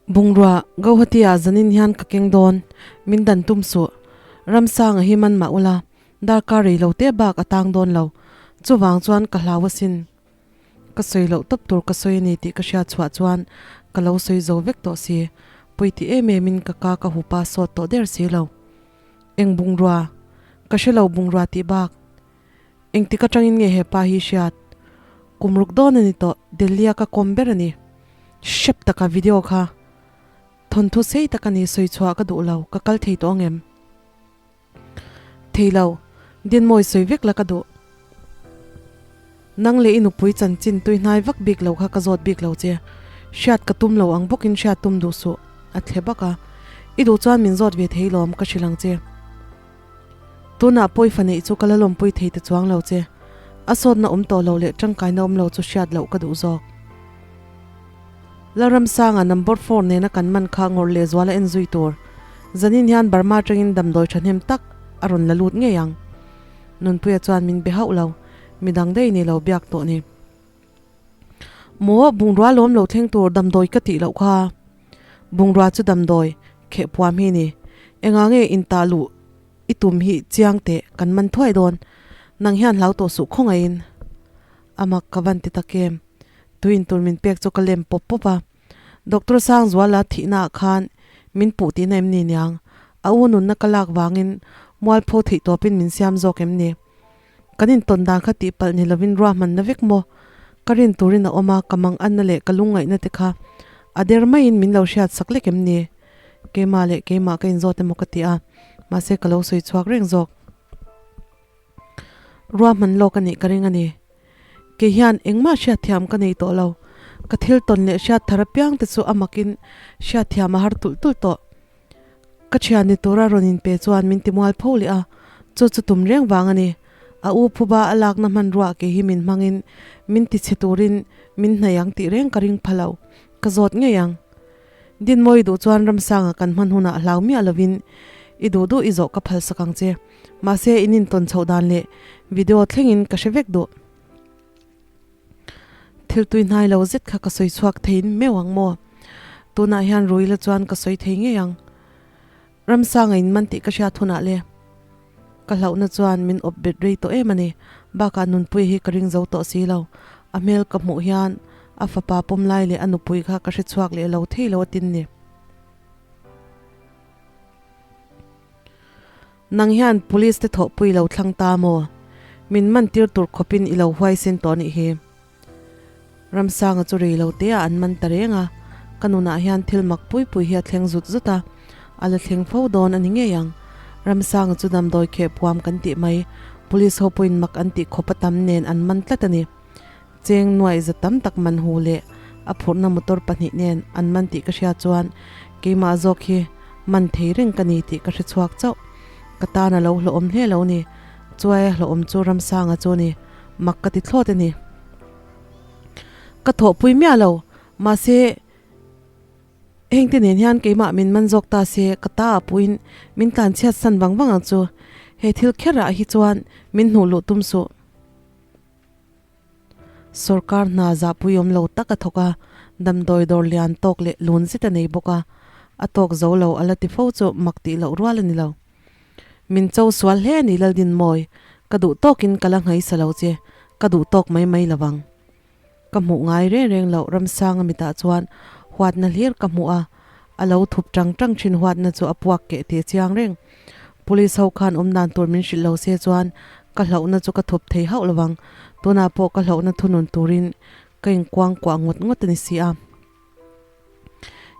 Bungrua, Gauhati ah zanin hian ka keng dawn, min dan tum suh. Ramsanga hi man mah ula, darkar rei lo te bak a tang dawn lo. Chuvang chuan ka hlau asin. Ka sawi loh tawp tur ka sawi a ni tih ka hriat chhuah chuan ka lo sawi zo vek tawh si. Pui ti em em in ka ka ka hupa sawt tawh der si lo. Eng bungrua? Ka hre lo bungrua tih bak. Engtik atangin nge he pa hi hriat? Kum ruk dawn a ni tawh, Delhi a ka kawm ber a ni. Hrep taka video kha thawnthu sei tak a ni, sawi chhuah ka duh lo, ka kal thei tawh ang em? Thei lo, Dinmawi sawi vek la ka duh. Nang leh i nupui chanchin tui hnai vak bik lo kha ka zawt bik lo che. Hriat ka tum lo ang bawkin hriat tum duh suh, a thle bak a. I duh chuan min zawt ve thei lawm, ka hrilh ang che. Tunah pawh i fa neih chu ka la lawmpui thei ta chuang lo che. A sawtna awm tawh lo leh tangkaina awm lo chu hriat loh ka duh zawk. Lalramsanga number four nena kan man kha ngawrh leh zuala en zui tur. Zanin hian Burma atangin damdawi thahnem tak a rawn la lut ngei ang. Nunpuia chuan min be hauh lo, midang daih ni lo biak tawh ni. Maw, bungrua lawm lo thleng tur damdawi ka tih loh kha. Bungrua chu damdawi kheh puam hi ni. Engah nge intah luh i tum hi chiang teh kan man thuai dawn. Nang hian hlau tawh suh khawngaihin. A mak ka van ti tak em. Tuin tur min pek chu ka lem pawp pawp a. Doctor Sangzuala thihna ah khan min puh tihna em ni niang? A u nunna ka lak vangin mualpho theih tawpin min siam zawk em ni? Kan intawn dan kha tihpalh ni lovin ruahmanna vek maw? Ka rin turin a awm a, ka manganna leh ka lungngaihna te kha a der maiin min lo hriat sak lek em ni? Keimah leh keimah ka inzawt emaw ka ti a, mahse ka lo sawi chhuak reng zawk. Ruahman lawk a nih ka ring a ni. Kei hian engmah hriatthiam ka nei tawh lo. Ka thil tawn leh hriat thar apiang te chu a makin hriatthiam a har tulh tulh tawh. Ka thian ni tura rawn inpe chuan min ti mual pho leh a, chu chu tum reng vang a ni. A u phuba a lakna hmanruah ke hi min hmangin min ti chhe turin min hnaih ang tih reng ka ring pha lo. Ka zawt ngei ang. Dinmawi duh chuan Ramsanga kan hman hunah hlau miah lovin i duh duh i zawh ka phalsak ang che. Mahse in intawn chhoh dan leh video thlengin ka hre vek duh. Thil tui hnai lo zet kha ka sawi chhuak thei meuh ang maw? Tunah hian rui la chuan ka sawi thei ngei ang. Ramsanga in man tih ka hriat hunah le ka hlauhna chuan min awp bet rei tawh em a ni. Bakah nunpui hi ka ring zo tawh si lo. A hmel ka hmuh hian a fapa pawm lai leh a nupui kha ka hre chhuak leh lo thei lo a tin ni. Nang hian police te thawhpui lo thlang ta maw? Min man tir tur khawpin i lo huaisen tawh nih hi. Ramsanga chu rei lo te ah an man ta reng a, ka nunah hian thil mak pui pui hi a thleng zut zut a, a la thleng fo dawn a ni ngei ang. Ramsanga chu damdawi kheh puam kan tih mai, police ho pawhin mak an tih khawp a tam nen an man tlat a ni. Cheng nuaih za tam tak man hu leh a phurhna motor pahnih nen an man tih ka hriat chuan keimah zawk hi man thei reng ka ni tih ka hre chhuak chauh. Ka tan a lo hlawhawm hle lo ni. Chuai a hlawhawm chu Ramsanga chu ni. Mak ka ti thlawt a ni. Ka thawhpui miah lo. Mahse, hengte nen hian keimah min man zawk ta se ka ta a puiin min tlanchhiat san vang vang ang chu. He thil kherah hi chuan min hnuh luh tum suh. Sorkar hna zahpui awm lo tak a thawk a, damdawi dawr lian tawk leh lun zet a nei bawk a, a tawk zo lo a la ti fo chu mak tih loh rual a ni lo. Min cho sual hle a ni Laldinmawi, ka duh tawkin ka la nghaisa lo che, ka duh tawk mai mai lo vang. Ka hmuh ngai reng reng loh Ramsanga mitah chuan huatna hlir ka hmuh a, a lo thup tang tang thin huatna chu a puak keh teh chiang reng. Police ho khan awm dan tur min hrilh lo se chuan ka hlauhna chu ka thup thei hauh lo vang. Tunah pawh ka hlauhna thunun turin ka inkuang kuah ngawt ngawt a ni si a.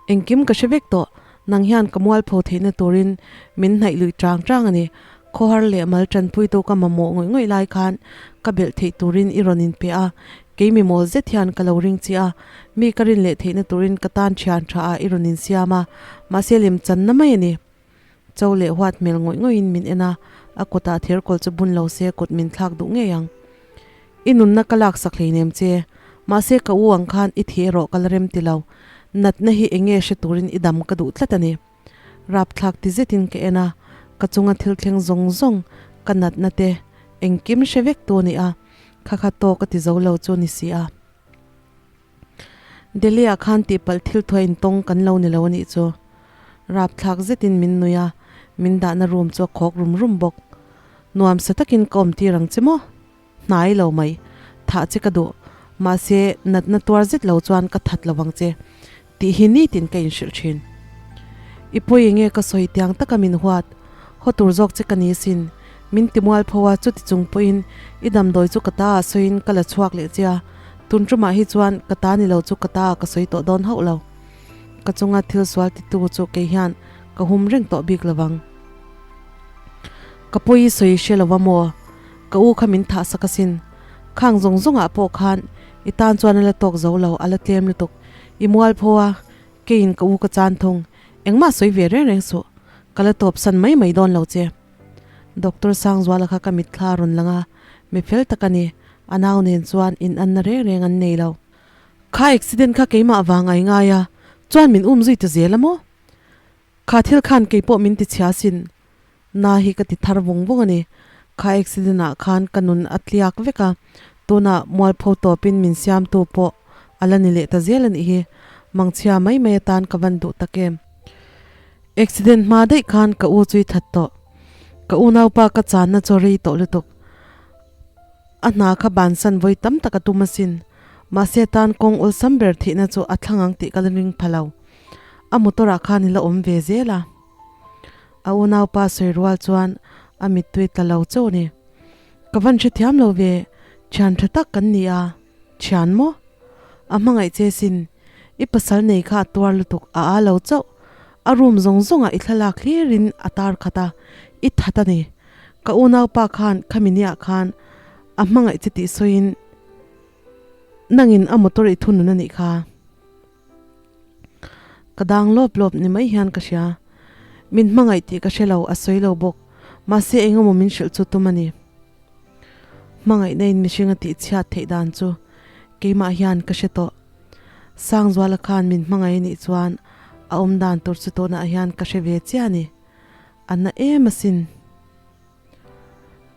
Engkim ka hre vek tawh, nang hian ka mualpho theihna turin min hnaih luih chang chang a ni. Khawhar leh mal tanpuitu ka mamawh ngawih ngawih lai khan ka belh theih turin i rawn inpe a, kei mi mawl zet hian ka lo ring che a, mi ka rin leh theihna turin ka tan thian tha ah i rawn insiam a, mahse lemchanna mai a ni. Cho leh huat hmel ngawih ngawihin min en a, a kutah thirkawl chu bun lo se kut min thlak duh ngei ang. I nunna ka lak sak hleinem che, mahse ka u ang khan i thi erawh ka la rem ti lo, natna hi eng nge hre turin i dam ka duh tlat a ni. Rapthlak ti zetin ka en a, ka chunga thil thleng zawng zawng, ka natna te engkim hre vek tu a ni a, kha kha tawk a ti zo lo chu ni si a. Delhi ah khan tihpalh thil thuai intawng kan lo ni lo anih chu. Rapthlak zetin min nui a, min dahna room chu a khawk rum rum bawk. Nuam sa takin ka awm tir ang che maw? Hnai lo mai. Thah che ka duh. Mahse, natna tuar zet lo chuan ka that lo vang che. Tih hi nitin ka inhrilh thin. I pawi enge ka sawi tiang taka min huat? Haw tur zawk che ka ni sin. Min ti mual pho a, chuti chung pawhin i damdawi chu ka ta ah sawiin ka la chhuak leh che a, tun tumah hi chuan ka ta ni lo chu ka ta ah ka sawi tawh dawn hauh lo. Ka chunga thil sual titu chu kei hian ka hum reng tawh bik lovang. Ka pawi i sawi hre lo va maw? Ka u kha min thah sak asin. Khang zawng zawngah pawh khan i tan chuan a la tawk zo lo, a la tlem lutuk. I mual pho a, keiin ka u ka chan thung. Engmah sawi ve reng reng suh. Ka la tawp san mai mai dawn lo che. Doctor Sangzuala kha ka mitthla a rawn lang a, mi fel tak a ni. A nau nen chuan in anna reng reng an nei lo. Kha accident kha keimah vang a i ngai a, chuan min um zui ta zel a maw? Kha thil khan kei pawh min ti chhia sin. Na hi ka ti thar vung vung a ni. Kha accident ah khan ka nun a tliak vek a, tunah mualpho tawpin min siamtu pawh a la ni leh ta zel a nih hi. Mangchhia mai mai atan ka van duh tak em. Accident hma daih khan ka u chu i that tawh. Ka unaupa ka channa chu rei tawh lutuk. A hna kha bansan vawi tam tak a tum asin. Mahse tan kawng awlsam ber thihna chu a thlang ang tih ka la ring pha lo. A motor ah khan i la awm ve zel a. A unaupa sawi rual chuan a mittui tla lo chauh a ni. Ka van hrethiam lo ve, thian tha tak kan ni a, thian maw? A hmangaih che sin, i pasal nei kha a tuar lutuk a a lo chauh. A room zawng zawngah i thlalak hlirin a tar khat a, i that a ni. Ka unaupa khan khami niah khan a hmangaih che tih sawiin nangin a motor i thunun a nih kha. Ka dang lawp lawp ni mai hian ka hria. Min hmangaih tih ka hre lo, a sawi lo bawk. Mahse engemaw min hrilh chu tum a ni. Hmangaihna in mihring a tih chhiat theih dan chu keimah hian ka hre tawh. Sangzuala khan min hmangaih a nih chuan a awm dan tur chu tunah hian ka hre ve chiah a ni. A na em asin.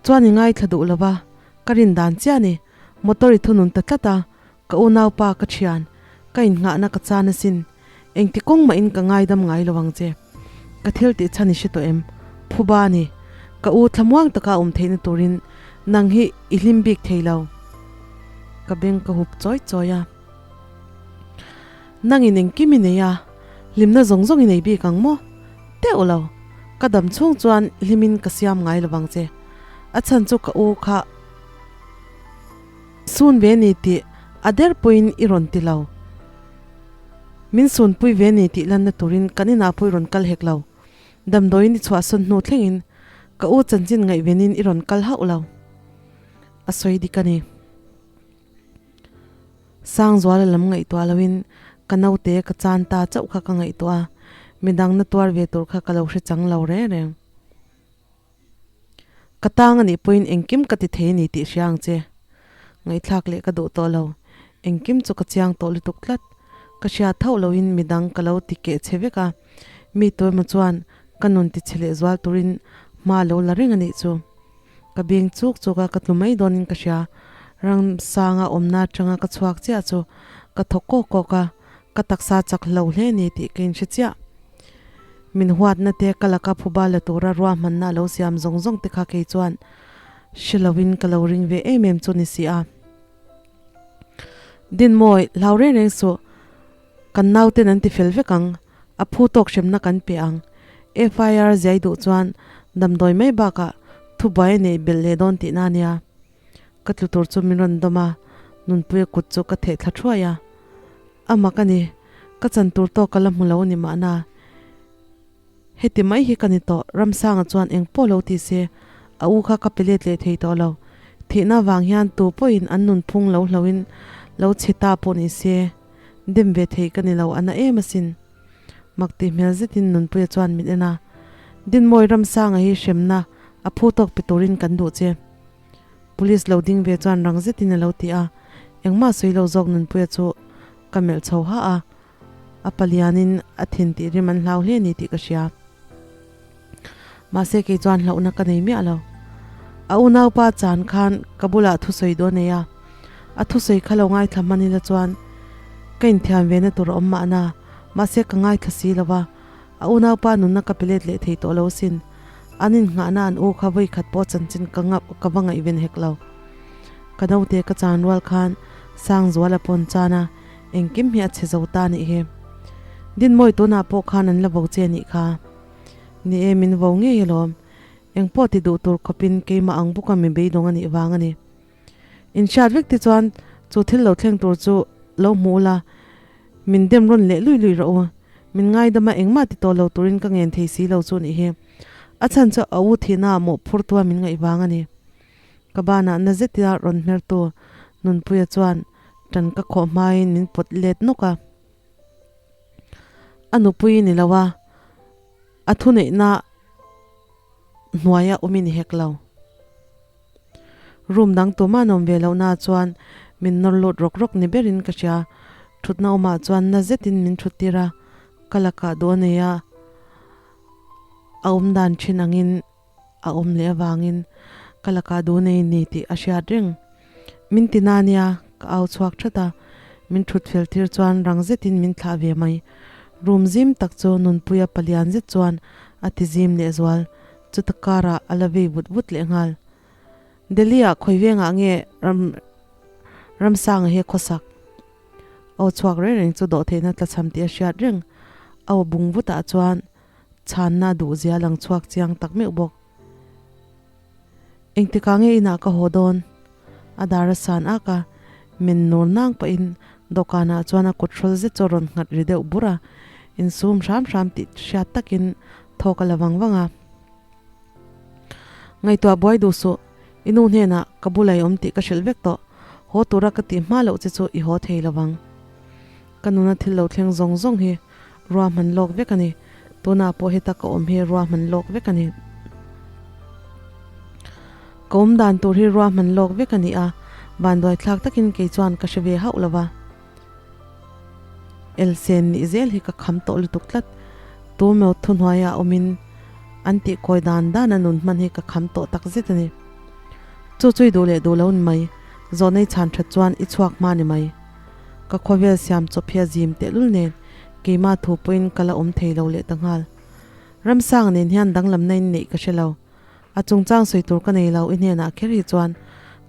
Chuan i ngaithla duh lo va, ka rin dan chiah a ni. Motor i thunun ta tlat a, ka unaupa ka thian, ka innghahna ka chan asin. Engti kawng mahin ka ngaidam ngai lo ang che. Ka thil tih chhan i hre tawh em? Phuba a ni. Ka u thlamuang taka awm theihna turin nang hi i hlim bik thei lo. Ka beng ka hup chawi chawi a. Nangin engkim i nei a, hlimna zawng zawng i nei bik ang maw? Teuh lo, ka dam chhung chuan hlimin ka siam ngai lovang che. A chhan chu ka u kha sun ve ni tih a der pawhin i rawn ti lo. Min sunpui ve ni tih lanna turin kan inah pawh i rawn kal hek lo. Damdawiin i chhuahsawn hnu thlengin ka u chanchin ngaihvenin i rawn kal hauh lo. A sawi dik a ni. Sangzuala lam ngaihtuah loin ka naute ka chan ta chauh kha ka ngaihtuah a, midang na tuar ve tur kha ka lo hre chang lo reng reng. Ka tang anih pawhin engkim ka ti thei a ni tih hria ang che. Ngaihthlak leh ka duh tawh lo, engkim chu ka chiang tawh lutuk tlat. Ka hriat hauh loin midang ka lo ti keh che vek a, mi tuemaw chuan ka nun ti che leh zual turin hma lo la reng anih chu. Ka beng chuk chuk a, ka tlu mai dawnin ka hria. Ramsanga awmna atanga ka chhuak chiah chu ka thaw kawk kawk a, ka taksa chak hlo hle ni tih ka inhre chiah. Min huatna te, ka laka phuba la tura ruahmanna a lo siam zawng zawng te kha kei chuan hre loin ka lo ring ve em em chu ni si a. Dinmawi, hlau reng reng suh, kan nauten an ti fel vek ang. A phu tawk hremna kan pe ang. FIR ziai duh chuan damdawi mai bakah thubuai a neih belh leh dawn tihna a nia. Ka tlu tur chu min rawn dawm a, Nunpuia kut chu ka theh thla thuai a. A mak a ni, ka chan tur tawk ka la hmu lo a ni mahna. Heti mai hi ka ni tawh, Ramsanga chuan eng pawh lo ti se, a u kha ka pe let leh thei tawh lo. Thihna vang hian tu pawhin an nunphung lo hlohin lo chhe ta pawh ni se. Dem ve thei ka ni lo, a na em asin. Mak tih hmel zetin Nunpuia chuan min en a. Dinmawi Ramsanga hi hremna a phu tawk pe turin kan duh che. Police lo ding ve chuan rang zetin a lo ti a. Engmah sawi lo zawk Nunpuia chu ka melh chho ha a. A palianin a thin tih rim an hlau hle ni tih ka hria. Mahse kei chuan hlauhna ka nei miah lo. A unaupa chan khan ka bulah thusawi dawn nei a, a thusawi kha lo ngaithla hman ila chuan Ka inthiam ve na tur a awm mahna, mahse ka ngaithla si lo va, a unaupa nunna ka pe let leh thei tawh lo sin. An innghahna an u kha vawi khat pawh chanchin ka ngap ka va ngaihven hek lo. Ka naute ka chan rual khan Sangzuala pawn chan a, engkim hi a chhe zo ta nih hi. Dinmawi tunah pawh khan an la vo che nih kha. Ni e, min vo ngei alawm. Engpawh ti duh tur khawpin keimah ang bawka mi beidawng a nih vang a ni. Inhriat vek te chuan chu thil lo thleng tur chu lo hmu ula, min dem rawn leh lui lui rawh u. Min ngaidama engmah ti tawh lo turin ka ngen thei si lo chu nih hi. A chhan chu a u thihna ah mawhphur tua min ngaih vang a ni. Ka banah na zetia rawn hmertu Nunpuia chuan tan ka khawh hmain min pawt let nawk a. A nupui ni lo a, a thuneihna hnuaia awm i ni hek lo. Room dang tumah an awm ve lohna chuan min nawr lut rawk rawk ni berin ka hria. Thutna awmah chuan na zetin min thut tir a, ka lakah duh a nei a, a awm dan thin angin a awm leh avangin ka lakah duh nei ni tih a hriat reng. Min ti na nia, ka au chhuak that a, min thut fel tir chuan rang zetin min thlah ve mai. Room zim tak chu Nunpuia palian zet chuan a ti zim lehzual. Chuta karah a la vei vut vut leh nghal. Delhi ah khawi vengah nge ram Ramsanga hi a khawsak? Aw chhuak reng reng chu dawhtheihna tlachham tih a hriat reng. Aw bung vutah chuan chhanna duh zia lang chhuak chiang tak meuh bawk. Engtikah nge inah ka haw dawn? A dar a san ak a, men nur nang pahin dawhkanah chuan a kut hrawl zet chu a rawn nghat ri deuh bur a, insum hram hram tih hriat takin thawk a la vang vang a. Ngaihtuah buai duh suh, i nu hnenah ka bula i awm tih ka hrilh vek tawh, haw tura ka tih hma loh che chu i haw thei lo vang. Ka nuna thil lo thleng zawng zawng hi ruahman lawk vek a ni, tunah pawh heta ka awm hi ruahman lawk vek a ni. Ka awm dan tur hi ruahman lawk vek a ni a, vanduai thlak takin kei chuan ka hre ve hauh lo va. Elsen nih zel hi ka kham tawh lutuk tlat, tu maw thuhnuaiah awmin an tih kawi dan dan a nun hman hi ka kham tawh tak zet a ni. Chu chu i duh leh duh lo ni mai, zawhna i chhan that chuan i chhuak hma ni mai. Ka khawvel siam chawp hi a zim tehlul nen keimah thu pawhin ka la awm thei lo leh ta nghal. Ramsanga nen hian danglamna in neih ka hre lo. A chungchang sawi tur ka nei lo i hnenah kher hi chuan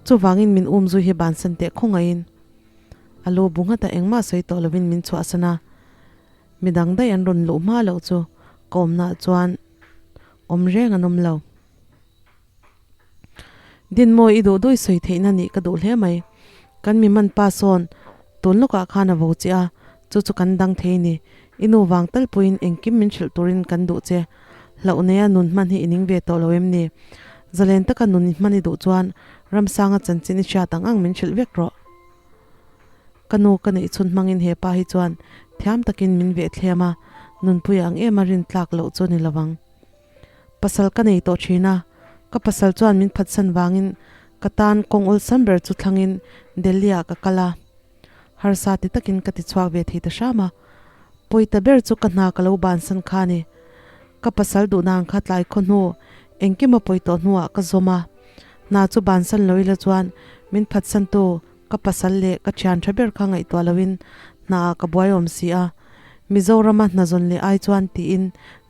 chuvangin min um zui hi bansan teh khawngaihin a lu bu nghat a engmah sawi tawh lovin min chhuahsan a. Midang daih an rawn luh hma loh chu ka awmnaah chuan awm reng an awm lo. Dinmawi i duh duh i sawi theihna nih ka duh hle mai. Kan mi man pa sawn tun lawkah khan a vo che a, chu chu kan dang thei ni. I nu vang tal pawhin engkim min hrilh turin kan duh che. Hlauh neia nun hman hi i ning ve tawh lo em ni? Zalen taka nun i hman i duh chuan Ramsanga chanchin i hriat ang ang min hrilh vek rawh. Ka nu ka neih chhun hmangin he pa hi chuan thiam takin min veh thlem a, nunpui ang em a rintlak loh chu ni lovang. Pasal ka nei tawh thin a, ka pasal chuan min phatsan vangin ka tan kawng awlsam ber chu thlangin Delhi ah ka kal a. Harsa ti takin ka ti chhuak ve thei ta hram a, pawita ber chu ka hna ka lo bansan kha a ni. Ka pasal duh dan kha tlai khaw hnu engkim a pawi tawh hnuah ka zawm a, hna chu bansan lo ila chuan min phatsantu Ka pasal leh ka thian tha ber kha ngaihtuah loin hnaah ka buai awm si a, Mizorama hna zawn leh ai chuan tiin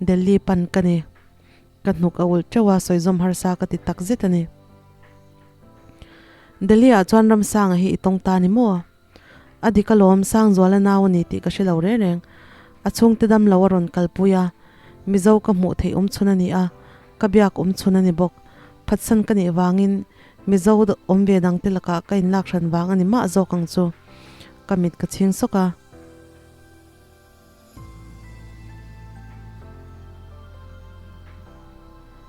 Delhi pan ka ni. Ka hnuk a ulh teuh a, sawizawm harsa ka ti tak zet a ni. Delhi ah chuan Ramsanga hi i tawng ta ni maw? A dik alawm, Sangzuala nau a ni tih ka hre lo reng reng. A chhungte dam lo a rawn kalpui a, Mizo ka hmuh theih awm chhun a ni a, ka biak awm chhun a ni bawk. Phatsan ka nih vangin Mizo awm ve dangte lakah ka inlak hran vang a ni mah zawk ang chu. Ka mit ka chhing sawk a.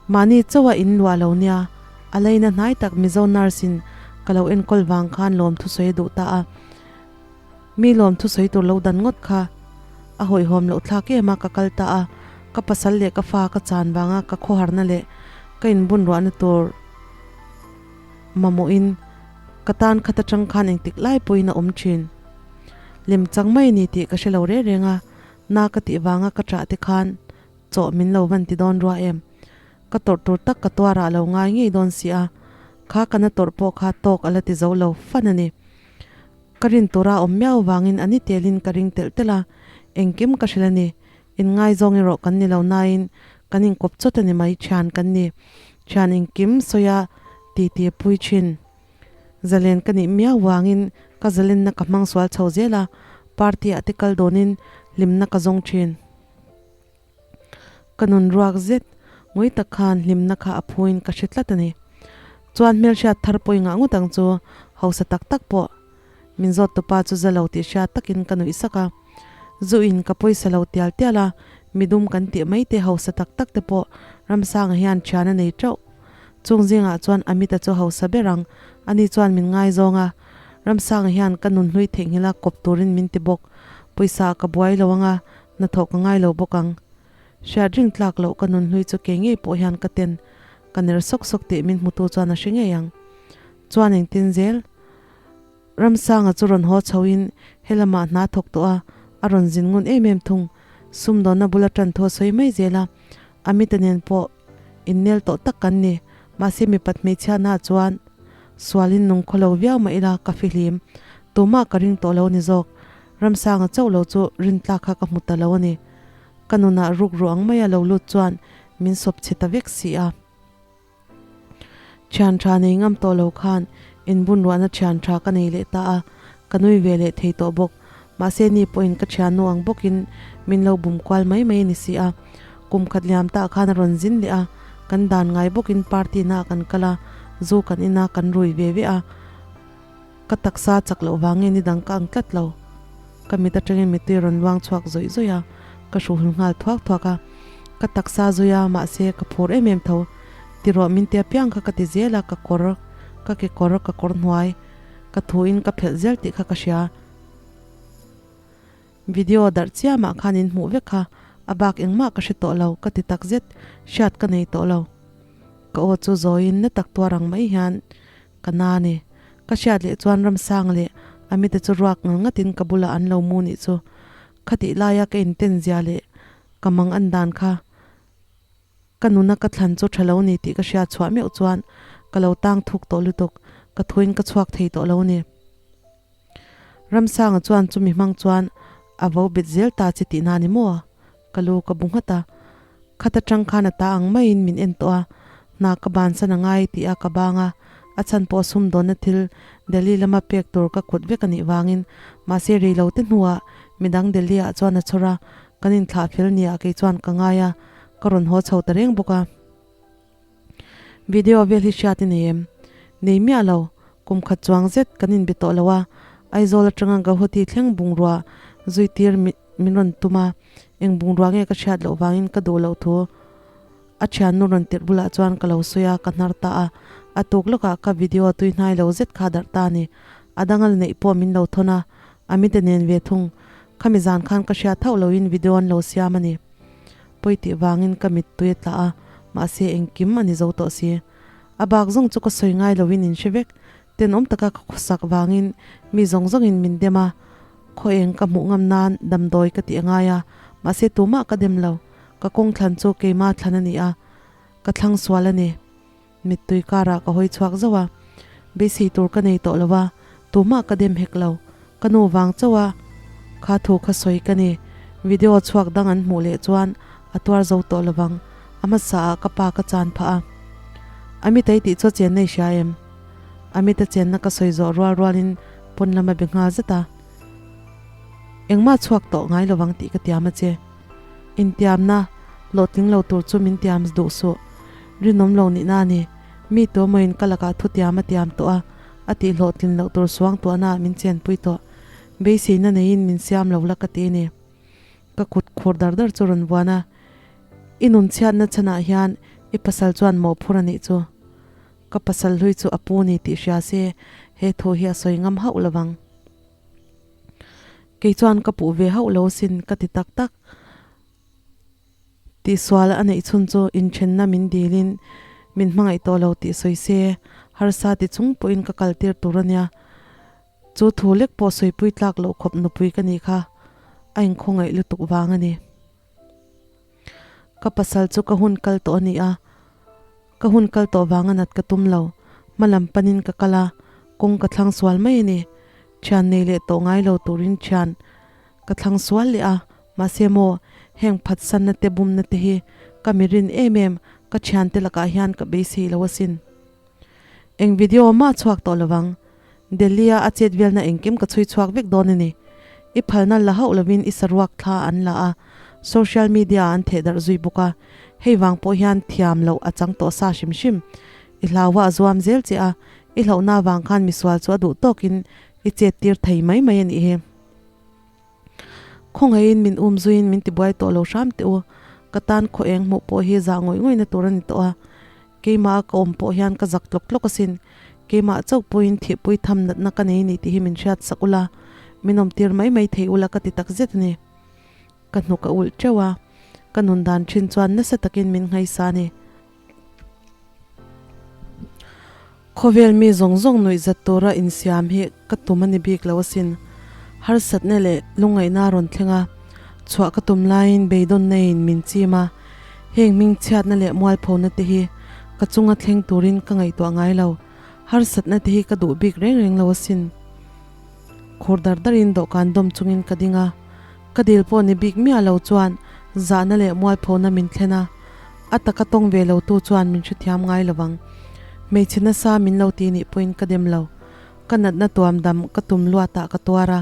Mahni chauha in luah lo nia, a leina hnai tak Mizo nurse in ka lo enkawl vang khan lawm thusawi a duh ta a. Mi lawm thusawi tur lo dan ngawt kha a hawihhawm loh thlak em a, ka kal ta a, ka pasal leh ka fa ka chan vanga ka khawharna leh ka inbun ruahna tur mamawhin ka tan khat atang khan engtik lai pawhin a awm thin. Lem chang mai a ni tih ka hre lo reng reng a, na ka tih vanga ka ṭah te khan chawh min lo van ti dawn rua em. Ka tawrh tur tak ka tuar ah lo ngai ngei dawn si a, kha ka na tawrh pawh kha tawk a la ti zo lo fan a ni. Ka rin tura awm miau vangin a ni telin ka ring telh telh a, engkim ka hrilh a ni. Inngaizawng erawh kan ni lo nain kan inkawp chawt a ni mai, thian kan ni. Thian engkim sawia titi pui thin. Zalen ka nih miau vangin ka zalenna ka hmang sual chho zel a, party ah te kal dawnin hlimna ka zawng thin. Ka nun ruak zet ngui tak khan hlimna kha a phuin ka hre tlat a ni. Chuan hmelhriat thar pawh i ngah ngawt ang chu, hausa tak tak pawh. Min zawt tupa chu za lo tih hriat takin ka nuih sak a. Zu in ka pawisa lo tial tial a, midum kan tih mai te hausa tak tak te pawh Ramsanga hian thian a nei teuh. Chung zingah chuan Amita chu hausa ber ang, ani chuan min ngaizawng a. Ramsanga hian ka nun hlui theihnghilh a kawp turin min ti bawk. Pawisa ah ka buai lo ang a, Hnathawh ka ngai lo bawk ang. Hriat ring tlak loh ka nun hlui chu kei ngei pawh hian ka ten ka ner sawk sawk tih min hmutu chuan a hre ngei ang. Chuan engtin zel? Ramsanga chu rawn haw chhoin helamah hna thawk tawh a, a rawn zin ngun em em thung. Sumdawnna bula tan thu a sawi mai zel a, Amita nen pawh innel tawh tak kan ni. Mahse mipat hmeichhiatnaah chuan sualin nung khaw lo viau mah ila ka fihlim. Tumah ka ring tawh lo ni zawk. Ramsanga chauh lo chu rintlak kha ka hmu ta lo a ni. Ka nunah ruk ruh ang maia lo lut chuan min sawp chhe ta vek si a. Thian tha nei ngam tawh lo khan inbun ruahna thian tha ka nei leh ta a, ka nui ve leh thei tawh bawk. Mahse ni pawhin ka thiannu ang bawkin min lo bum kual mai mai a ni si a. Kum khat liam tah khan a rawn zin leh a, kan dan ngai bawkin party naah kan kal a, zu kan in a, kan rui ve ve a. Ka taksa chak loh vang nge ni dang ka ang tlat lo. Ka mit atangin mittui rawn luang chhuak zawih zawih a, ka hruhul nghal thuak thuak a. Ka taksa zui a, mahse ka phur em em tho. Tirawh min ti apiang kha ka ti zel a, ka kawr, ka kekawr, ka kawr hnuai, ka thuin ka phelh zel tih kha ka hria. Video darh chiamah khan in hmuh vek kha, a bak engmah ka hre tawh lo, ka ti tak zet, hriat ka nei tawh lo. Ka aw chu zawiin na tak tuar ang mai hian ka na a ni. Ka hriat leh chuan Ramsang leh Amita chu ruak ngal ngatin ka bulah an lo mu nih chu. Khatih laia ka inten zia leh ka mang an dan kha ka nuna ka thlan chu tha lo ni tih ka hriat chhuah meuh chuan ka lo tang thuk tawh lutuk, ka thuin ka chhuak thei tawh lo ni. Ramsanga chuan chumi hmang chuan a vo bet zel ta che tihna a ni maw? Ka lu ka bu nghat a. Khat atang khan a ta ang maiin min en tawh a, hna ka bansan a ngai tih a ka bang a, a chhan pawh sumdawnna thil Delhi lama pek tur ka kut vek a nih vangin mahse rei lo te hnuah midang Delhi ah chuan a chhawr a, kan inthlah fel nia kei chuan ka ngai a, ka rawn haw chho ta reng bawk a. Video vel hi hriat i nei em? Nei miah lo, kum khat chuang zet kan inbe tawh lo a, Aizawl atanga Gauhati thleng bungrua zui tir min rawn tum a, eng bungrua nge ka hriat loh vangin ka duh loh thu a thiannu rawn tirh bulah chuan ka lo sawi a, ka hnar ta a, a tuk lawkah ka video tui hnai lo zet kha darh ta a ni. A dang a la neih pawh min lo thawn a, a mite nen ve thung. Khami zan khan ka hriat hauh loin video an lo siam a ni. Pawi tih vangin ka mittui a tla a, mahse engkim a ni zo tawh si. A bak zawng chu ka sawi ngai loin in hre vek. Tenawm taka ka khawsak vangin mi zawng zawngin min dem a, khaw eng ka hmuh ngam nan damdawi ka tih a ngai a, mahse tumah ka dem lo. Ka kawng thlan chu keima thlan a ni a, ka thlang sual a ni. Mittui karah ka hawi chhuak zauh a, beisei tur ka nei tawh lo a, tumah ka dem hek lo. Ka nu vang chauh a, kha thu kha sawi ka ni. Video chhuak dang an hmuh leh chuan a tuar zo tawh lo vang. A hmasa ah ka pa ka chan phah a. Amitei tih chu a chenna i hria em? Amita chenna ka sawi zawh rual rualin pawn lam a be nghal zet a. Engmah chhuak tawh ngai lo vang tih ka tiam a che. Intiamna hlawhtling lo tur chu min tiam duh suh. Rinawm lo nihna a ni. Mi tuamawiin ka lakah thutiam a tiam tawh a, a tih hlawhtlin loh tur suang tuahnaah min chenpui tawh. Beiseina neiin min siam lo la ka ti a ni. Ka kut khur dar dar chu rawn vuan a, I nun chhiatna chhanah hian i pasal chuan mawhphur a nih chu. Ka pasal hlui chu a pu ni tih hria se he thu hi a sawi ngam hauh lovang. Kei chuan ka puh ve hauh lo asin ka ti tak tak. Tihsual a neih chhun chu inthenna min dilin min hmangaih tawh lo tih sawi se, harsa ti chung pawhin ka kal tir tur a nia. Chu thu lek pawh sawipui tlak loh khawp nupui ka nih kha a inkhawngaih lutuk vang a ni. Ka pasal chu ka hun kal tawh a ni a, ka hun kal tawh vanga nat ka tum lo. Hma lam panin ka kal a, kawng ka thlang sual mai a ni. Thian nei leh tawh ngai lo turin thian ka thlang sual leh a, mahse maw heng phatsanna te bumna te hi ka mi rin em em ka thiante lakah hian ka beisei lo asin. Eng video mah chhuak tawh lovang. Delhi-a a chet velna engkim ka chhui chhuak vek dawn a ni. I phalna la hauh lovin i saruak thla an la a, social media-ah an theh darh zui bawk a. Hei vang pawh hian thiam loh a chang tawh sa hrim hrim. I hlaua a zuam zel che a, i hlauhna avang khan misual chu a duh tawkin i chet tir thei mai mai a nih hi. Khawngaihin min um zuiin min tibuai tawh lo hram teh u. Ka tan khaw eng hmuh pawh hi zah ngawih ngawihna tur a ni tawh a. Keimah a ka awm pawh hian ka zak tlawk tlawk asin. Keimah chauh pawhin thihpui tham natna ka nei ni tih hi min hriat sak ula, min awmtir mai mai thei ula ka ti tak zet a ni. Ka hnuk a ulh teuh a, ka nun dan thin chuan nasa takin min nghaisa a ni. Khawvel mi zawng zawng nuih zat tura insiam hi ka tum a ni bik lo asin. Harsatna leh lungngaihna a rawn thleng a, chhuah ka tum laiin beidawnna in min chim a, heng hming chhiatna leh mualphona te hi ka chunga thleng turin ka ngaihtuah ngai lo. Harsatna te hi ka duh bik reng reng lo asin. Khur dar darin dawhkan dawm chungin ka ding a, ka dil pawh ni bik miah lo chuan zahna leh mualphona min thlen a, a taka tawng ve lo tu chuan min hrethiam ngai lo vang. Hmeichhe nasa min lo ti nih pawhin ka dem lo. Ka natna tuam dam ka tum luatah ka tuar a,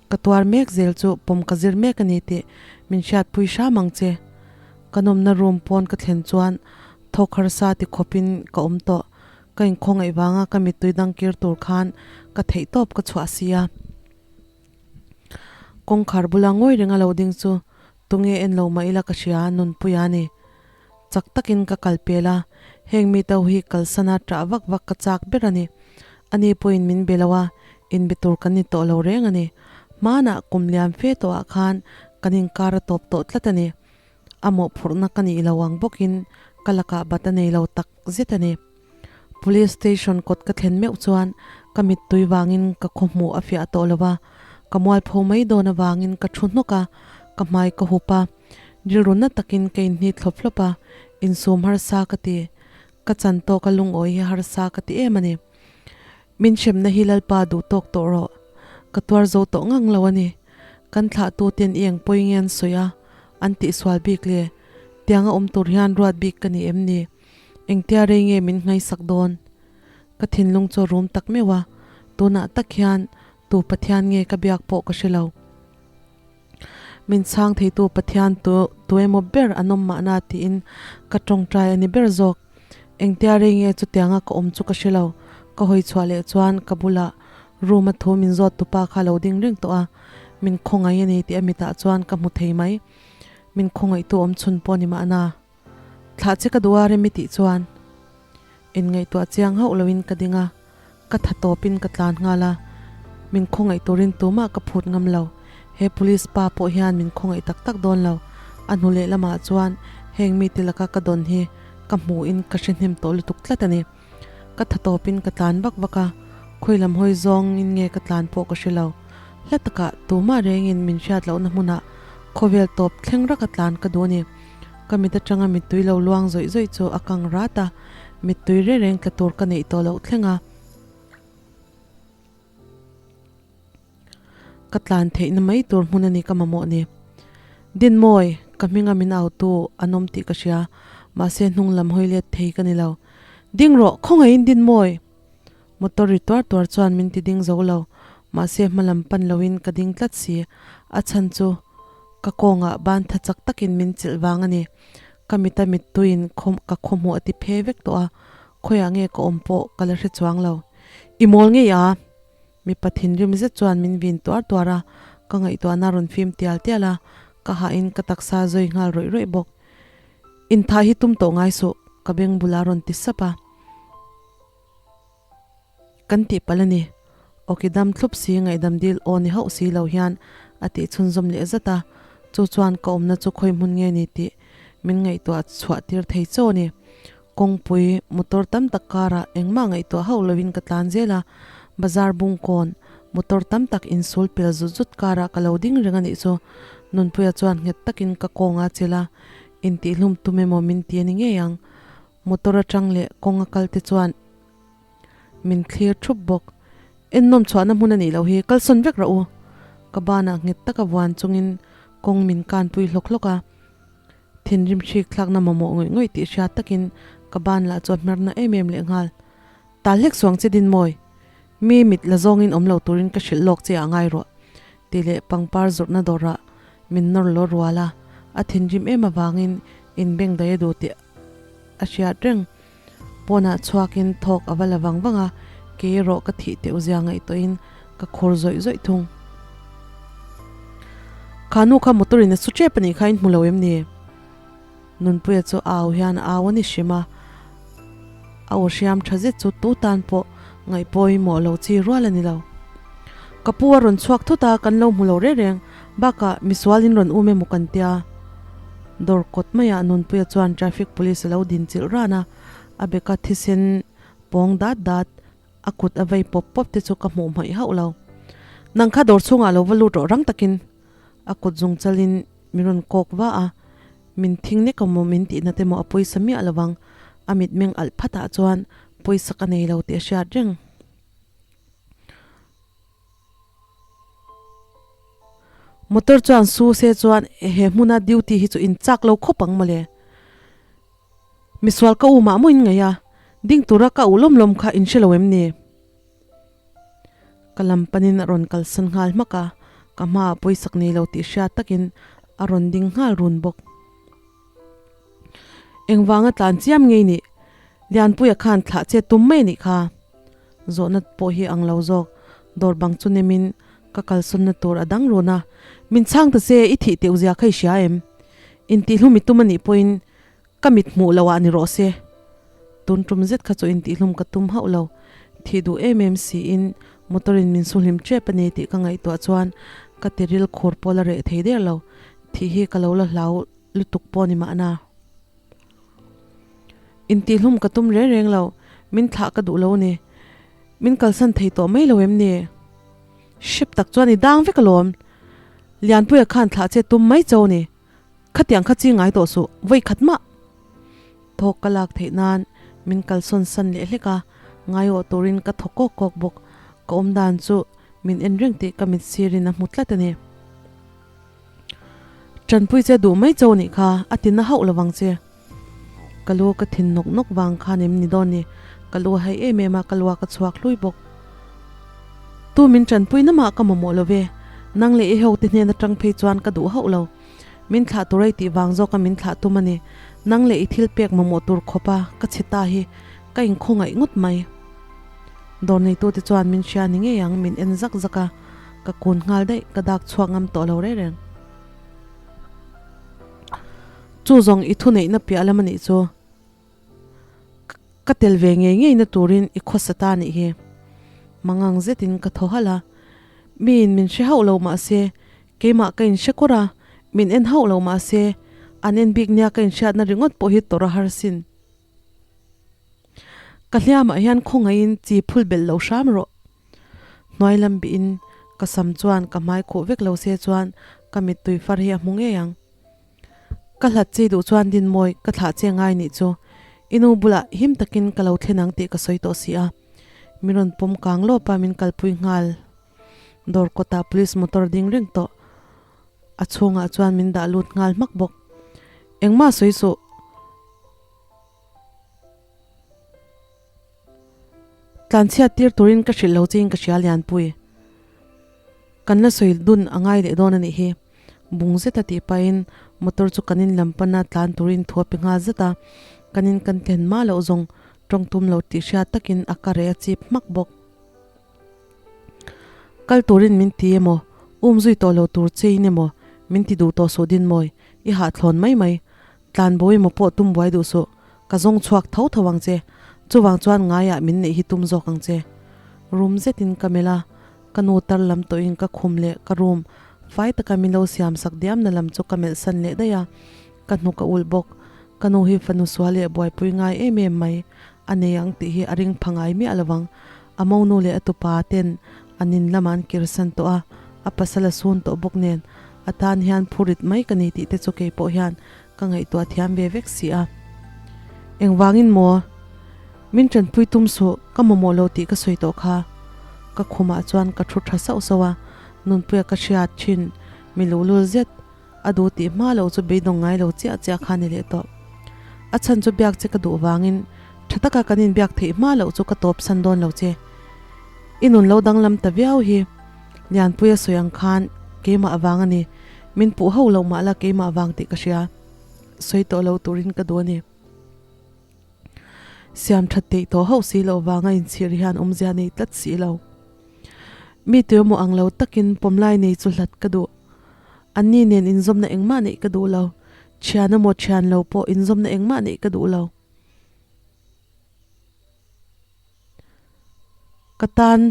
ka tuar mek zel chu pawm ka zir mek a ni tih min hriatpui hram ang che. Ka nawmna room pawn ka thlen chuan thawk harsa ti khawpin ka awm tawh. Ka inkhawngaih vanga ka mittui dang kir tur khan ka theihtawp ka chhuah si a. Kawngkhar bula ngawi renga lo ding chu tunge en lo mah ila ka hria Nunpuia a ni. Chak takin ka kal pel a, heng mi to hi kalsana ṭah vak vak ka chak ber a ni. Ani pawhin min be lo a, inbe tur kan ni tawh lo reng a ni. Hmanah kum liam fe tawhah khan kan inkar a tawp tawh tlat a ni. A mawhphurhna ka nih lo ang bawkin ka lakah bat a nei lo tak zet a ni. Police station kawt ka thlen meuh chuan ka mittui vangin ka khawhmuh a fiah tawh lo va, ka mualpho mai dawn avangin ka thu hnawk a, ka hmai ka hup a, rilru na takin ka inhni thlawp thlawp a, insum harsa ka ti. Ka chan tawk a lungawi hi harsa ka ti em a ni. Min hremna hi Lalpa duh tawk tawh rawh. Ka tuar zo tawh ngang lo a ni. Kan thlahtu ten i eng pawi nge an sawi a, an tihsual bik le. Tianga awm tur hian ruat bik ka ni em ni? Engtia rei nge min nghaisak dawn? Ka thinlung chu a rum tak meuh a, tunah tak hian tu Pathian nge ka biak pawh ka hre lo. Min chhang theitu Pathian tu tuemaw ber an awm mahna tiin ka tawngtai a ni ber zawk. Engtia rei nge chutianga ka awm chu ka hre lo. Ka hawi chhuah leh chuan ka bulah room a thu min zawt tupa kha lo ding reng tawh a, min khawngaih a ni tih a mitah chuan ka hmu thei mai. Min khawngaihtu awm chhun pawh ni mahna. Thlah che ka duh a rem i tih chuan inngaihtuah chiang hauh loin ka ding a, ka tha tawpin ka tlan nghal a, min khawngaih turin tumah ka phut ngam lo. He police pa pawh hian min khawngaih tak tak dawn lo. A hnu leh lamah chuan heng mite laka ka dawn hi ka hmuhin ka hre hnem tawh lutuk tlat a ni. Ka tha tawpin ka tlan vak vak a, khawi lam hawi zawngin nge ka tlan pawh ka hre lo. Hla takah tumah rengin min hriat lohna hmunah khawvel tawp thleng raka tlan ka duh a ni. Ka mit atanga mittui lo luang zawih zawih chu a kang rat a, mittui reng reng tla tur ka neih tawh loh thleng a. Ka tlan theihna mai tur hmun a ni ka mamawh ni. Dinmawi, ka hminga min autu an awm tih ka hria, mahse hnung lam hawi let thei ka ni lo. Ding rawh, khawngaihin Dinmawi! Motor ri tuar tuar chuan min ti ding zo lo, mahse hma lam pan loin ka ding tlat si, a chhan chu ka kawngah ban tha chak takin min chilh vang a ni. Ka mita mittuiin khaw ka khawhmuh a ti phe vek tawh a, khawiah nge ka awm pawh ka la hre chuang lo. I mawl ngei a? Mipa thinrim zet chuan min vin tuar tuar a, ka ngaihtuahna rawn fim tial tial a, ka hahin ka taksa zawi nghal rawih rawih bawk. Inthah hi tum tawh ngai suh, ka beng bulah rawn ti sap a. Kan tih palh a ni. Awki dam thlup si ngaihdam dil aw ni hauh si lo hian a tih chhunzawm leh zat a, chu chuan ka awmna chu khawi hmun nge ni tih min ngaihtuah chhuah tir thei chaw a ni. Kawngpui motor tam tak karah engmah ngaihtuah hauh loin ka tlan zel a, bazar bungkawn motor tam tak insul pel zut zut karah ka lo ding reng a nih chu. Nunpuia chuan nghet takin ka kawng a chilh a, intihlum tum emaw min ti a ni ngei ang. Motor atang leh kawng a kal te chuan min thlir thup bawk. Ennawm chhuahna hmun a nih loh hi, kalsawn vek rawh u. Ka banah nghet taka vuan chungin kawng min kanpui hlawk hlawk a. Thinrim hrik thlakna mamawh ngawih ngawih tih hriat takin ka ban lah chu a hmerna em em leh nghal. Tal hlek suang che Dinmawi, mi mit la zawngin awm lo turin ka hrilh lawk che ah ngai rawh tih leh pangpar zawrhna dawrah min nawr law rual a, a thinrim em avangin inbeng daih a duh tih a hriat reng. Pawnah chhuakin thawk a va la vang vang a, kei erawh ka thih teuh zia ngaihtuahin ka khur zawih zawih thung. Kha nu kha motor in a su tep a nih kha in hmu lo em ni? Nunpuia chu a au hian a au a ni hrim a, a aw hriam tha zet chu tu tan pawh ngaihpawimawh lo chi rual a ni lo. Ka pu a rawn chhuak thut a, kan lo hmu lo reng reng, bakah misual in rawn um emaw kan tia. Dawr kawt maiah Nunpuia chuan traffic police a lo din chilh ran a, a beka thisen pawng dat dat, a kut a vei pawp pawp te chu ka hmuh hmaih hauh lo. Nang kha dawr chhungah lo va lut rawh rang takin a kut zung chalin min rawn kawk va a, min thing nek emaw min tihna te maw a pawisa miah lo vang, a mitmeng alh phatah chuan pawisa ka nei lo tih a hriat reng. Motor chuan su se chuan he hmuna duty hi chu in chak lo khawp ang mawle. Misual ka u mah maw in ngaih a, ding tura ka u lawm lawm kha in hre lo em ni? Ka lam panin a rawn kalsan nghal hmak a, ka hmaah pawisak nei lo tih hriat takin a rawn ding nghal run bawk. Engvanga tlan chiam ngei nih? Lianpuia khan thlah che tum mai anih kha. Zawhna pawh hi ang lo zawk, dawr bang chu nemin ka kalsawnna tur a dang run a, min chhang ta se i thih teuh zia kha i hria em? Intihhlum i tum anih pawhin Ka mit hmuh loh ah ni rawh se. Tun tum zet kha chu intihlum ka tum hauh lo. Thih duh em em siin motor in min su hlim tep a ni tih ka ngaihtuah chuan ka tiril khur pawh la reh thei der lo. Thih hi ka lo la hlau lutuk pawh ni mahna. Intihlum ka tum reng reng lo. Min thlah ka duh lo ni. Min kalsan thei tawh mai lo em ni? Hrep tak chuan i dang vek alawm. Lianpuia khan thlah che tum mai cho ni. Khatiang kha chi ngai tawh suh, vawi khat mah! Thawk ka lak theih nan min kalsawn san leh hlek a, ngaiawh turin ka thaw kawk kawk bawk. Ka awm dan chu min en reng tih ka mit sirin a hmu tlat a ni. Tanpui che duh mai cho nih kha, a ti na hauh lovang che. Ka lu ka thin nawk nawk vang khan em ni dawn ni, ka lu a hai em em a, ka lua ka chhuak hlui bawk. Tu min tanpui na mah ka mamawh lo ve, nang leh i hote hnen atang phei chuan ka duh hauh lo. Min thlah tur ei tih vang zawka min thlah tum a ni, nang leh i thil pek mamawh tur khawpa ka chhe ta hi ka inkhawngaih ngawt mai. Dawr neitute chuan min hria ni ngei ang min en zak zak a, ka kun nghal daih, ka dak chhuak ngam tawh lo reng reng. Chu zawng i thuneihna piah lam a nih chu. Ka tel ve ngei ngeina turin i khawsa ta nih hi. Mangang zetin ka thaw halh a. Miin min hre hauh lo mah se, keimah ka inhre kawr a, min en hauh lo mah se, an en bik nia ka inhriatna ringawt pawh hi tawrh a har sin. Ka hliamah hian khawngaihin chi phul belh lo hram rawh. Hnuai lam bihin ka sam chuan ka hmai khuh vek lo se chuan ka mittui far hi a hmu ngei ang. Ka hlat chi duh chuan Dinmawi ka thlah che ngai nih chu i nu bulah him takin ka lo thlen ang tih ka sawi tawh si a. Min rawn pawm kang lawp a min kalpui nghal. Dawr kawtah police motor ding reng tawh. A chhungah chuan min dah lut nghal hmak bawk. Engmah sawi suh. Tlanchhiat tir turin ka hrilh lo chiin ka hria Lianpui. Kan la sawi dun a ngai leh dawn a nih hi. Bung zeta tih pahin motor chu kan in lam pana tlan turin thu a pe nghal zet a, kan in kan thlen mah loh zawng tawng tum lo tih hriat takin a ka reh a chip hmak bawk. Kal turin min ti emaw, um zui tawh lo tur chein emaw min ti duh tawh suh Dinmawi, i hahthlawn mai mai. Tlan bo emaw pawh tum buai duh suh, ka zawng chhuak tho tho ang che, chuvang chuan ngaiah min neih hi tum zawk ang che. Room zetin ka melh a, ka nu tar lam tawhin ka khum leh ka room fai taka min lo siam sak diamna lam chu ka melh san leh daih a, ka hnuk a ulh bawk. Ka nu hi fanu sual leh buaipui ngai em em mai a nei ang tih hi a ring pha ngai miah lovang. A monu leh a tupa ten an in lamah an kirsan tawh a, a pasal a sun tawh bawk nen a tan hian phurit mai ka ni tih te chu kei pawh hian ka ngaihtuah thiam ve vek si a. Engvangin maw? Min tanpui tum suh, ka mamawh lo tih ka sawi tawh kha. Ka khumah chuan ka thu tha sauh sauh a, Nunpuia ka hriat thin mi luhlul zet a duh tih hma lo chu beidawng ngai lo chiah chiah kha a ni leh tawh. A chhan chu biak che ka duh vangin tha taka kan inbiak theih hma loh chu ka tawp san dawn lo che. I nun lo danglam ta viau hi Lianpuia sawi ang khan keimah vang a ni, min puh ho loh mah la keimah vang tih ka hria, sawi tawh lo turin ka duh a ni. Siam that theih tawh hauh si loh vanga inchhir hian awmzia nei tlat si lo. Mi tuemaw ang lo takin pawmlai nei chu hlat ka duh. Anni nen inzawmna engmah neih ka duh lo. Thian emaw thian lo pawh inzawmna engmah neih ka duh lo. Ka tan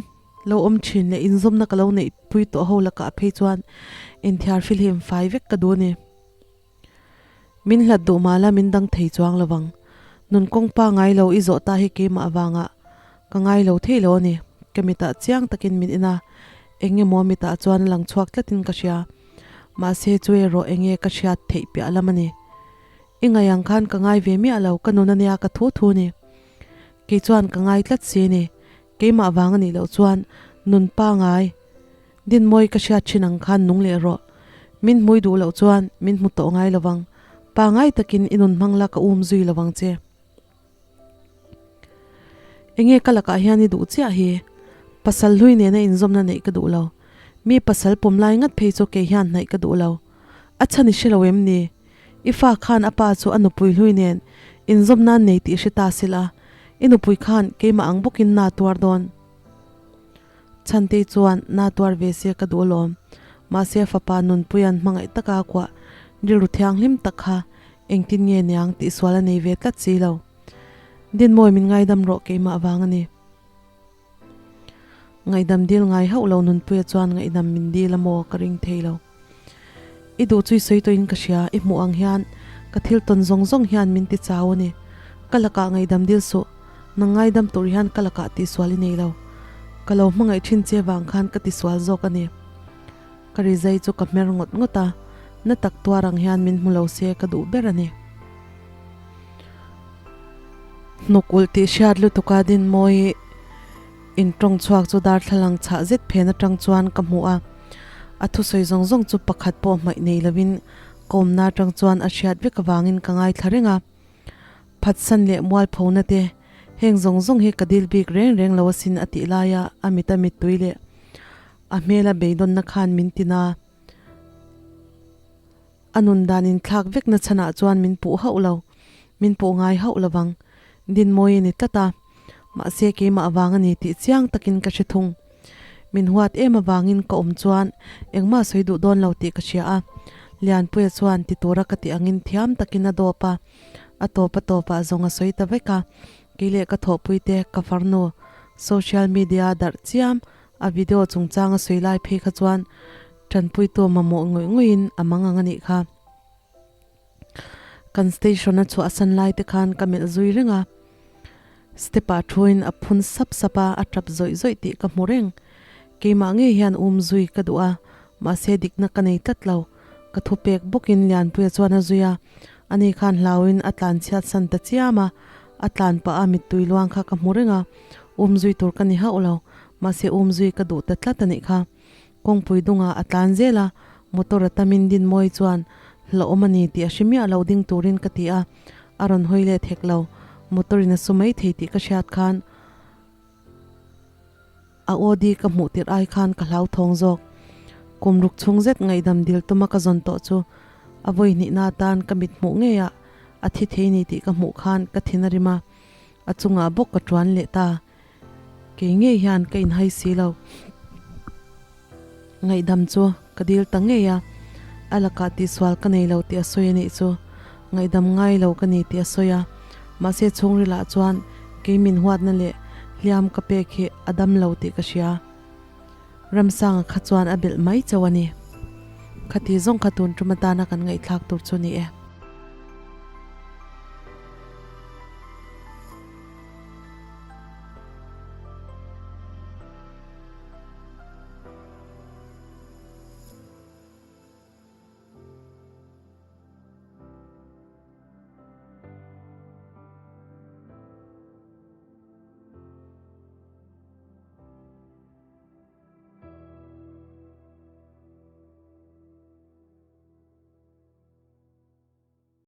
lo awm thin leh inzawmna ka lo neih pui tawh ho lakah phei chuan inthiar filhim fai vek ka duh a ni. Min hlat duh mah la min dang thei chuang lo vang. Nun kawng pa ngai lo i zawh ta hi keimah avangah ka ngai lo thei lo a ni. Ka mitah chiang takin min en a, eng emaw mitah chuan a lang chhuak tlatin ka hria. Mahse chu erawh eng nge ka hriat theih piah lam a ni. I ngaih ang khan ka ngai ve miah lo, ka nun ania ka thu thu a ni. Kei chuan ka ngai tlat si a ni. Keimah vang a nih loh chuan nun pa ngai. Dinmawi ka hriat thin ang khan nung leh rawh. Min hmui duh loh chuan min hmu tawh ngai lo vang. Pangai takin i nun hmang la ka um zui lo vang che. Enge ka lakah hian i duh chiah hi? Pasal hlui nena inzawmna neih ka duh lo. Mi pasal pawm lai ngat phei chu kei hian hnaih ka duh lo. A chhan i hre lo em ni? I fa khan a pa chu a nupui hlui nen inzawmna nei tih hre ta sila, i nupui khan keimah ang bawkin na tuar dawn. Chhantei chuan na tuar ve se ka duh alawm. Mahse fapa Nunpuia'n hmangaih taka a kuah rilru thianghlim tak kha engtin nge niang tih sual a nei ve tlat si lo. Dinmawi min ngaidam rawh keimah vang a ni. Ngaihdam dil ngai hauh lo Nunpuia chuan ngaihdam min dil a maw ka ring thei lo. I duh chu i sawi tawhin ka hria, i hmuh ang hian ka thil tawn zawng zawng hian min ti chau a ni. Ka lakah ngaihdam dil suh, nang ngaidam tur hian ka lakah tihsual i nei lo. Ka lo hmangaih thin che vang khan ka tisual zawk a ni. Ka rizai chu ka hmer ngawt ngawt a, na tak tuar ang hian min hmu lo se ka duh ber a ni. Hnuk ulh tih hriat lutuka Dinmawi In tawng chhuak chu darthlalang chhah zet phen atang chuan ka hmu a, a thusawi zawng zawng chu pakhat pawh hmaih nei lovin ka awmna atang chuan a hriat vek avangin ka ngaithla reng a. Phatsan leh mualphona te, heng zawng zawng hi ka dil bik reng reng lo asin a tih laia a mit a mittui leh a hmela beidawnna khan min tin a. A nun dan inthlak vekna chhanah chuan min puh hauh lo, min puh ngai hauh lo vang. Dinmawi a ni tlat a, mahse keimah avang a ni tih chiang takin ka hre thung. Min huat em avangin ka awm chuan engmah sawi duh dawn lo tih ka hria a, Lianpuia chuan ti tura ka tih angin thiam takin a dawp a, a tawp a tawpah zawng a sawi ta vek a, kei leh ka thawhpuite ka farnu social media darh chiam a video chungchang a sawi lai phei kha chuan Tanpuitu mamawh ngawih ngawih in a mang ang a nih kha. Kan station a chhuah san lai te khan ka melh zui reng a. Step ah thu in a phun sap sap a, a tap zawih zawih tih ka hmu reng. Keimah ngei hian um zui ka duh a, mahse dikna ka nei tlat lo. Ka thu pek bawk in Lianpuia chuan a zui a, ani khan hlau in a tlan chhiat san ta chiam a, a tlan pah a mittui luang kha ka hmu reng a, um zui tur ka ni hauh lo, mahse um zui ka duh ta tlat a nih kha. Kawngpui dungah a tlan zel a, motor a tamin Dinmawi chuan hlauhawm a ni tih a hre miah lo ding turin ka ti a, a rawn hawi let hek lo. Motor in a su mai thei tih ka hriat khan a OD ka hmuh tirh ai khan ka hlauthawng zawk. Kum ruk chhung zet ngaihdam dil tuma ka zawn tawh chu a vawi hnihna atan ka mit hmuh ngeiah a thi thei ni tih ka hmuh khan ka thin a rim a, a chungah bawk ka tuan leh ta. Kei ngei hian ka inhai si lo. Ngaihdam chu ka dil ta ngei a, a lakah tihsual ka nei lo tih a sawi a nih chu. Ngaihdam ngai lo ka ni tih a sawi a, mahse chhungrilah chuan kei min huatna leh hliam ka pek hi a dam lo tih ka hria. Ramsanga kha chuan a belh mai chauh a ni. Khati zawng kha tun tum atana kan ngaihthlak tur chu ni e.